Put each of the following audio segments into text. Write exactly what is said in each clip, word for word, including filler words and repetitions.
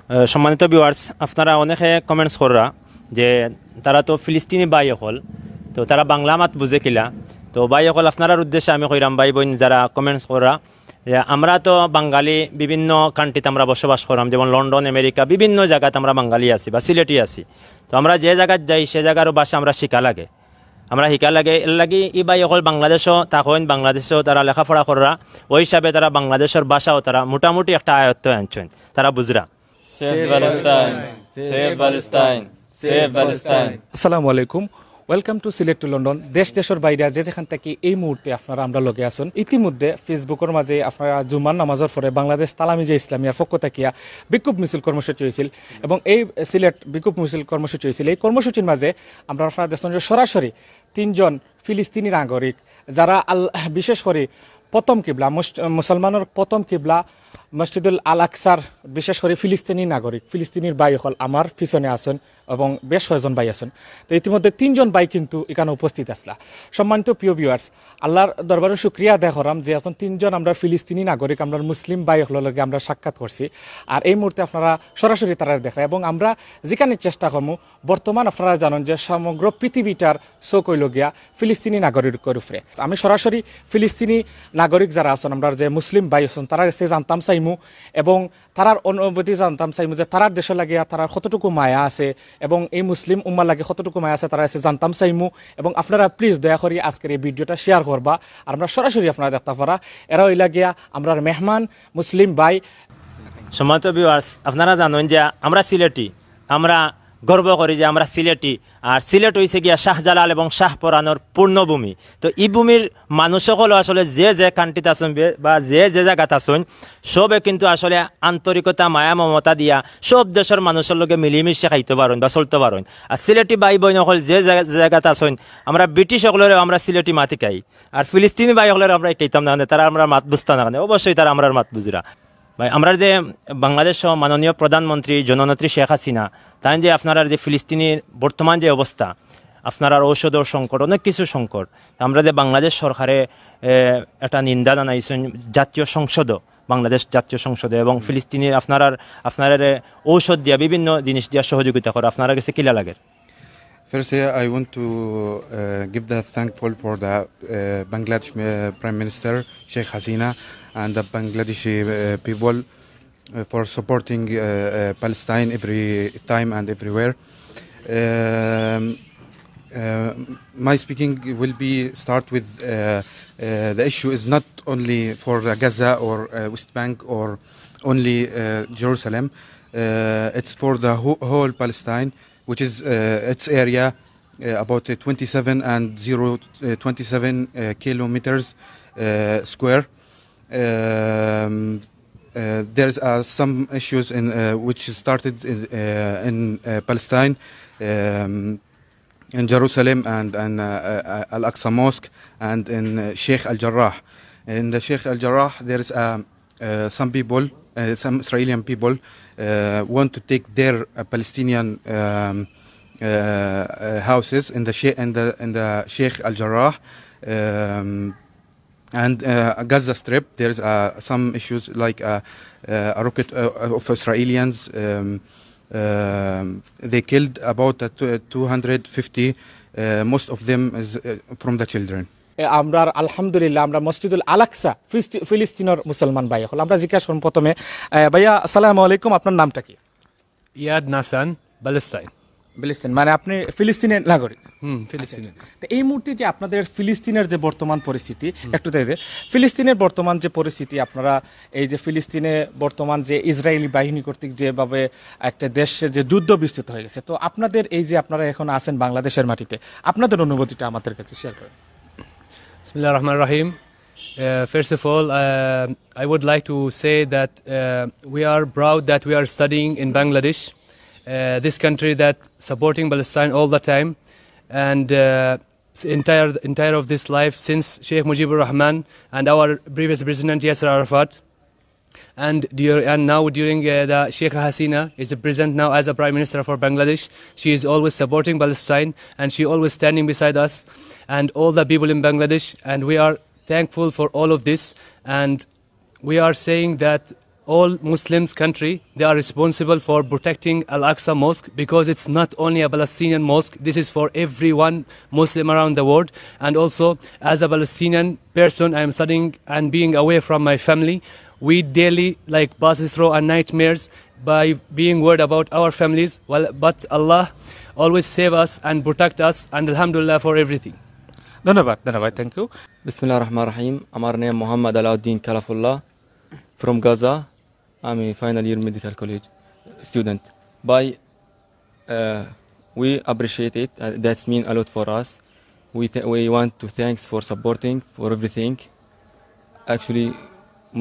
আহ, সম্মানিত ভিউয়ার্স, আপনারা অনেকে কমেন্টস কররা যে তারা তো ফিলিস্তিনি ভাই অকল, তো তারা বাংলা মাত বুঝে কিলা? তো ভাই অকল, আপনারার উদ্দেশ্যে আমি কইরাম, ভাই বইন যারা কমেন্টস কররা, যে আমরা তো বাঙালি বিভিন্ন কান্ট্রিত আমরা বসবাস করাম, যেমন লন্ডন, আমেরিকা, বিভিন্ন জাগাত আমরা বাঙালি আছি বা সিলেটি আছি। তো আমরা যে জাগাত যাই, সে জাগারও ভাষা আমরা শিখা লাগে, আমরা শিখা লাগে। এর লাগি ই ভাই অকল বাংলাদেশও থাকইন, বাংলাদেশও তারা লেখাপড়া কররা, ওই হিসাবে তারা বাংলাদেশর ভাষাও তারা মোটামুটি একটা আয়ত্ত আনছইন, তারা বুঝরা। Save Palestine! Save Palestine! Save Palestine! আসসালামু আলাইকুম। Welcome to Sylhet to London। দেশ দেশর বাইরে যে যেখান থাকি এই মুহূর্তে আপনারা আমরার লগে আছইন, ইতিমধ্যে ফেসবুকর মাঝে আপনারা জুমার নামাজর পরে বাংলাদেশ তালামিজা ইসলামিয়ার পক্ষ থাকিয়া বিক্ষোভ মিছিল কর্মসূচি হয়েছিল এবং এই সিলেট বিক্ষোভ মিছিল কর্মসূচি হয়েছিল। এই কর্মসূচির মাঝে আমরা আপনারা দেখছইন যে সরাসরি তিনজন ফিলিস্তিনি নাগরিক, যারা আল বিশেষ করে প্রথম কিবলা মুস- মুসলমানর প্রথম কিবলা মসজিদুল আল আকসার বিশেষ করে ফিলিস্তিনি নাগরিক, ফিলিস্তিনির ভাই অকল আমার পিছনে আছইন এবং বেশ কয়েকজন ভাই আছইন। তো ইতিমধ্যে তিনজন ভাই কিন্তু এখানে উপস্থিত আছলা। সম্মানিত প্রিয় ভিউয়ার্স, আল্লাহর দরবারে শুকরিয়া আদায় করাম যে এখন তিনজন আমরা ফিলিস্তিনি নাগরিক, আমরা মুসলিম ভাই অকলর লগে আমরা সাক্ষাৎ করছি। আর এই মুহূর্তে আপনারা সরাসরি তারারে দেখরা এবং আমরা যেখানে চেষ্টা করমু, বর্তমান আপনারা জানইন যে সমগ্র পৃথিবীটার চোখ অইলো গিয়া ফিলিস্তিনি নাগরিকর উপরে। আমি সরাসরি ফিলিস্তিনি নাগরিক যারা আছইন, আমরার যে মুসলিম ভাই আছইন, তারার গেছে জানতাম চাইমু এবং তারার অনুভূতি জানতাম চাইমু যে তারার দেশর লাগিয়া তারার কতটুকু মায়া আছে এবং এই মুসলিম উম্মার লাগি কতটুকু মায়া আছে, তারার গেছে জানতাম চাইমু। এবং আপনারা প্লিজ দয়া করি আজকের এই ভিডিওটা শেয়ার করবা, আর আমরা সরাসরি আপনারা দেখতা পারা। এরা অইলা গিয়া আমরার মেহমান মুসলিম ভাই। সম্মানিত ভিউয়ার্স, আপনারা জানইন যে আমরা সিলেটি, আমরা গর্ব করি যে আমরা সিলেটি। আর সিলেট হইছে গিয়া শাহজালাল এবং শাহপরানর পূর্ণভূমি। তো ই ভূমির মানুষ অকল আসলে যে যে কান্ট্রিত আছইন বে- বা যে যে জাগাত আছইন, সবে কিন্তু আসলে আন্তরিকতা, মায়া, মমতা দিয়া সব দেশর মানুষর লগে মিলিমিশে খাইতো পারইন বা চলতো পারইন। আর সিলেটি ভাই বইন অকল যে জাগা- যে জাগাত আছইন, আমরা ব্রিটিশ অকলরেও আমরা সিলেটি মাত হিকাই, আর ফিলিস্তিনি ভাই অকলরেও আমরা হিকাইতাম না, মানে তারা আমরার মাত বুঝতা না, মানে অবশ্যই তারা আমরার মাত বুঝরা। ভাই, আমরার যে বাংলাদেশ মাননীয় প্রধানমন্ত্রী জননেত্রী শেখ হাসিনা, তাইন যে আপনারার যে ফিলিস্তিনির বর্তমান যে অবস্থা, আপনারার ঔষধর সংকট, অনেক কিছু সংকট, আমরা যে বাংলাদেশ সরকারে এ, একটা নিন্দা জানাইছইন জাতীয় সংসদও, বাংলাদেশ জাতীয় সংসদে, এবং ফিলিস্তিনির আপনারার আপনারারে ঔষধ দিয়া বিভিন্ন জিনিস দিয়া সহযোগিতা করে, আপনারার গেছে কিলা লাগে? First, uh, I want to uh, give the thankful for the uh, Bangladesh uh, Prime Minister Sheikh Hasina and the Bangladeshi uh, people uh, for supporting uh, uh, Palestine every time and everywhere. Um, uh, my speaking will be start with uh, uh, the issue is not only for the Gaza or uh, West Bank or only uh, Jerusalem. Uh, it's for the who- whole Palestine, which is uh, its area uh, about uh, twenty-seven and zero uh, twenty-seven uh, kilometers uh, square. Um, uh, there's uh, some issues in uh, which started in, uh, in uh, Palestine, um, in Jerusalem and, and uh, uh, Al-Aqsa Mosque and in uh, Sheikh Al-Jarrah. In the Sheikh Al-Jarrah, there is uh, uh, some people, uh, some Israeli people uh, want to take their uh, Palestinian um, uh, uh, houses in the Sheikh, in the, in the Sheikh Al-Jarrah. Um, and uh, Gaza Strip, there's uh, some issues like uh, uh, a rocket uh, of Israelis. Um, um, they killed about uh, two- two hundred fifty, uh, most of them is uh, from the children. এ, আমরা আলহামদুলিল্লাহ, আমরা মসজিদুল আলাকসা ফিলিস্তি- ফিলিস্তিনর মুসলমান ভাই অকল। আমরা জিজ্ঞাসা করুন প্রথমে, এ, ভাইয়া আসসালামু আলাইকুম, আপনার নামটা কি? Iyad Nasan, Palestine. ফিলিস্তিন, মানে আপনি ফিলিস্তিনের নাগরিক। Hmm, Palestine. তো এই মুহূর্তে যে আপনাদের ফিলিস্তিনের যে বর্তমান পরিস্থিতি, একটু দেখে দে, ফিলিস্তিনের বর্তমান যে পরিস্থিতি, আপনারা এই যে ফিলিস্তিনে বর্তমান যে ইসরায়েলি বাহিনী কর্তৃক যেভাবে একটা দেশে যে যুদ্ধ বিস্তৃত হয়ে গেছে, তো আপনাদের এই যে আপনারা এখন আছেন বাংলাদেশের মাটিতে, আপনাদের অনুভূতিটা আমাদের কাছে শেয়ার করেন। Bismillah ar-Rahman ar-Rahim. Uh, first of all, uh, I would like to say that uh, we are proud that we are studying in Bangladesh, uh, this country that supporting Palestine all the time, and uh, s- entire entire of this life since Sheikh Mujibur Rahman and our previous president Yasser Arafat, and dur- and now during uh, the Sheikh Hasina is present now as a prime minister for Bangladesh. She is always supporting Palestine and she always standing beside us and all the people in Bangladesh. And we are thankful for all of this. And we are saying that All Muslims country, they are responsible for protecting Al-Aqsa Mosque, because it's not only a Palestinian mosque, this is for everyone Muslim around the world. And also, as a Palestinian person, I am studying and being away from my family. We daily, like, passes through our nightmares by being worried about our families. Well, but Allah always save us and protect us, and Alhamdulillah for everything. ধন্যবাদ, ধন্যবাদ, thank you. Bismillah ar-Rahman ar-Rahim. আমার নেম মোহাম্মদ আলাউদ্দিন কালাফুল্লাহ, from Gaza. আমি final year medical college student. By uh, we appreciate it. Uh, that's mean a lot for us. We th- we want to thanks for supporting for everything. Actually,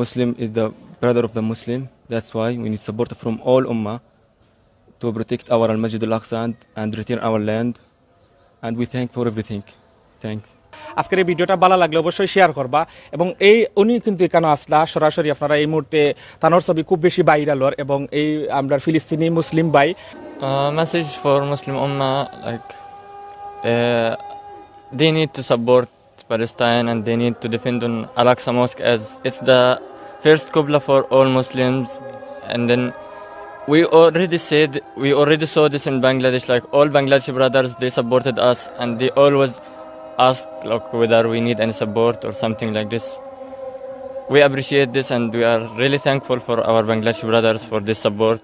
Muslim is the brother of the Muslim. That's why we need support from all Ummah to protect our Al Masjid Al Aqsa and, and return our land. And we thank for everything. Thanks. আজকের এই ভিডিওটা ভালো লাগলে অবশ্যই শেয়ার করবা। এবং এই উনি কিন্তু এখানে আসলা সরাসরি, আপনারা এই মুহূর্তে তানর ছবি খুব বেশি ভাইরাল অর, এবং এই আমরা ফিলিস্তিনি মুসলিম ভাই। Uh, message for Muslim Ummah, like, uh, they need to support Palestine and they need to defend on Al-Aqsa Mosque, as it's the first Qibla for all Muslims. And then we already said, we already saw this in Bangladesh, like, all Bangladeshi brothers, they supported us and they always ask, like, whether we need any support or something like this. We appreciate this and we are really thankful for our Bangladeshi brothers for this support.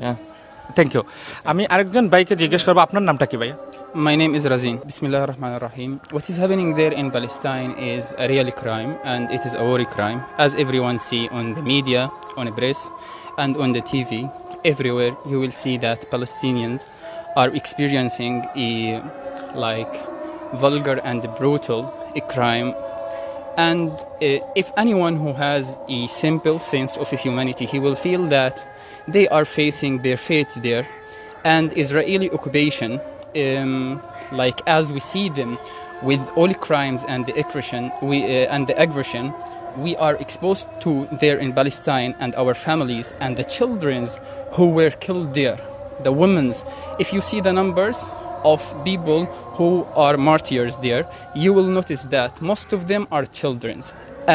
Yeah. Thank you. আমি আরেকজন ভাইকে জিজ্ঞেস করবো, আপনার নামটা কি ভাই? My name is Razin. Bismillah ar-Rahman ar-Rahim. What is happening there in Palestine is a real crime, and it is a war crime. As everyone see on the media, on the press, and on the T V, everywhere you will see that Palestinians are experiencing a, like, vulgar and brutal a crime. And uh, if anyone who has a simple sense of humanity, he will feel that they are facing their fate there, and Israeli occupation, um, like, as we see them with all crimes and the aggression, we uh, and the aggression, we are exposed to there in Palestine, and our families and the childrens who were killed there, the women's. If you see the numbers of people who are martyrs there, you will notice that most of them are childrens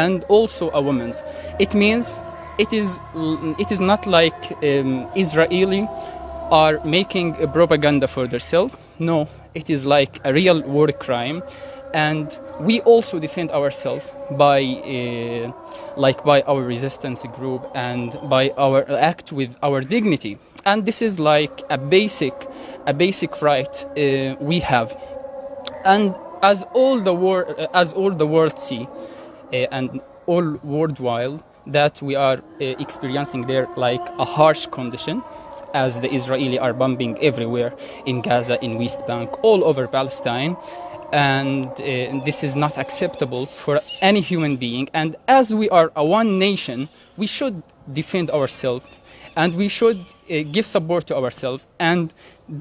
and also a women's. It means it is it is not like um, Israeli are making a propaganda for themselves. No, it is, like, a real war crime, and we also defend ourselves by uh, like, by our resistance group and by our act with our dignity. And this is, like, a basic, a basic right uh, we have. And as all the wor- uh, as all the world see, uh, and all worldwide, that we are uh, experiencing there, like, a harsh condition, as the Israeli are bombing everywhere in Gaza, in West Bank, all over Palestine. And uh, this is not acceptable for any human being. And as we are a one nation, we should defend ourselves, and we should uh, give support to ourselves. And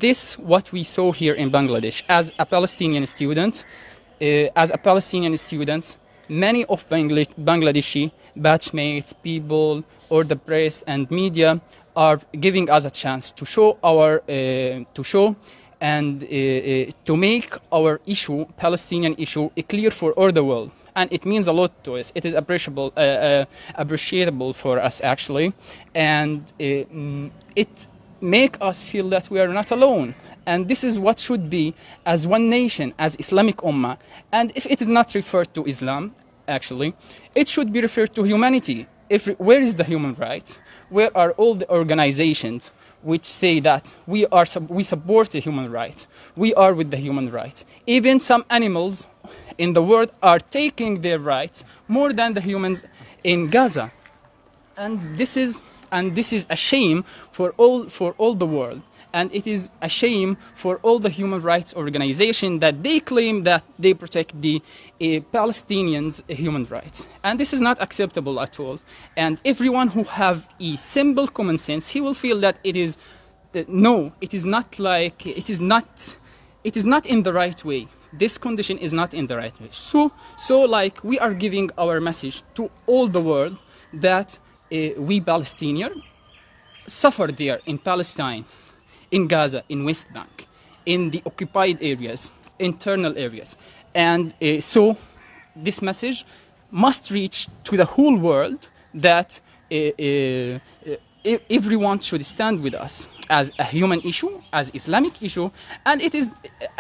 this what we saw here in Bangladesh. As a Palestinian student, uh, as a Palestinian student, many of Bangla- Bangladeshi batchmates, people, or the press and media are giving us a chance to show our uh, to show and uh, uh, to make our issue, Palestinian issue, uh, clear for all the world. And it means a lot to us. It is appreciable, uh, uh, appreciable for us, actually, and uh, mm, it make us feel that we are not alone. And this is what should be as one nation, as Islamic Ummah. And if it is not referred to Islam, actually, it should be referred to humanity. If, where is the human rights? Where are all the organizations which say that we are sub- we support the human rights? We are with the human rights. Even some animals in the world are taking their rights more than the humans in Gaza. And this is and this is a shame for all for all the world. And it is a shame for all the human rights organization that they claim that they protect the uh, Palestinians' human rights. And this is not acceptable at all. And everyone who have a simple common sense, he will feel that it is uh, no, it is not like it is not it is not in the right way. This condition is not in the right way. So so like, we are giving our message to all the world that uh, we Palestinians suffer there in Palestine, in Gaza, in West Bank, in the occupied areas, internal areas. And uh, so this message must reach to the whole world that uh, uh, uh, e- everyone should stand with us as a human issue, as Islamic issue, and it is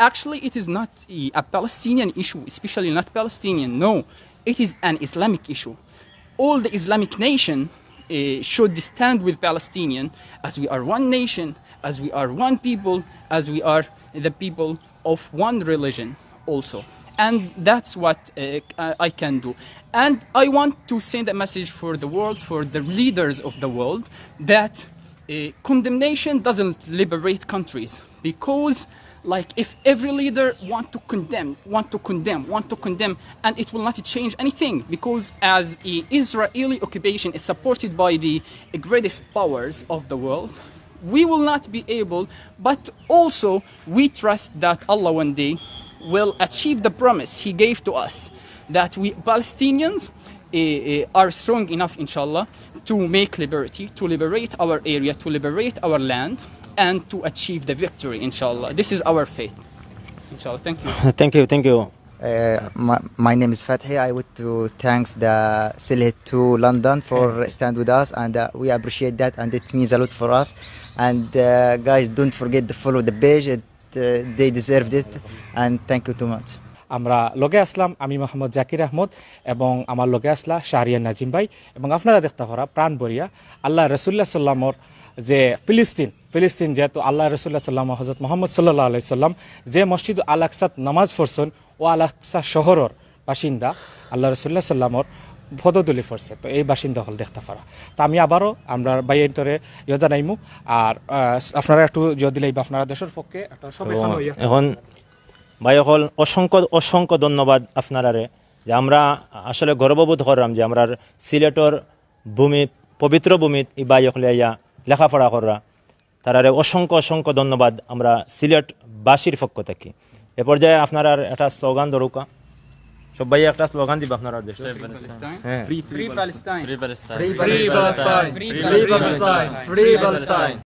actually, it is not a, a Palestinian issue, especially not Palestinian. No, it is an Islamic issue. All the Islamic nation uh, should stand with Palestinian, as we are one nation, as we are one people, as we are the people of one religion also. And that's what uh, I can do. And I want to send a message for the world, for the leaders of the world, that uh, condemnation doesn't liberate countries, because, like, if every leader want to condemn, want to condemn, want to condemn, and it will not change anything, because as a Israeli occupation is supported by the greatest powers of the world, we will not be able. But also, we trust that Allah one day will achieve the promise He gave to us, that we Palestinians uh, uh, are strong enough, inshallah, to make liberty, to liberate our area, to liberate our land, and to achieve the victory, inshallah. This is our faith. Inshallah. Thank you. Thank you, thank you. Uh, my, my name is Fathi. I want to thanks the Sylhet to London for stand with us, and uh, we appreciate that, and it means a lot for us. And uh, guys, don't forget to follow the page. It, uh, they deserved it, and thank you too much. আমরা লগে আসলাম আমি মোহাম্মদ জাকির আহমদ এবং আমার লগে আসলা শাহরিয়ার নাজিম ভাই। এবং আপনারা দেখতা পারা প্রাণ ভরিয়া আল্লাহ রসুল্লাহ সাল্লামর যে ফিলিস্তিন, ফিলিস্তিন যেহেতু আল্লাহ রসুল্লাহ সাল্লাম হজরত মোহাম্মদ সাল্লাহ আলাই সাল্লাম যে মসজিদ আল আকসাত নামাজ পড়ছইন, ও আল আকসা শহরর বাসিন্দা আল্লাহ রসুল্লাহ সাল্লামর পদধূলি পড়ছে। তো এই বাসিন্দা অকল দেখতা পারা। তো আমি আবারও আমরা ভাইয়াইন্তরে ইয়ে জানাইমু। আর আহ, আপনারা একটু ইয়ে দিলেই বা আপনারা দেশের পক্ষে একটা সব তো এখানে ইয়ে এখন ভাই অকল অসংখ্য অসংখ্য ধন্যবাদ আপনারারে, যে আমরা আসলে গর্ববোধ করলাম যে আমরার সিলেটর ভূমি, পবিত্র ভূমিত ই ভাই অকলে আইয়া লেখাপড়া কররা। তারারে অসংখ্য অসংখ্য ধন্যবাদ আমরা সিলেটবাসীর পক্ষ থাকি। এ পর্যায়ে আপনারার একটা স্লোগান ধরুকা, সবাই একটা স্লোগান দিবা আপনারার দেশে। Palestine. হ্যাঁ। Free Palestine. Free Palestine. Free Palestine. Free Palestine. Free Palestine.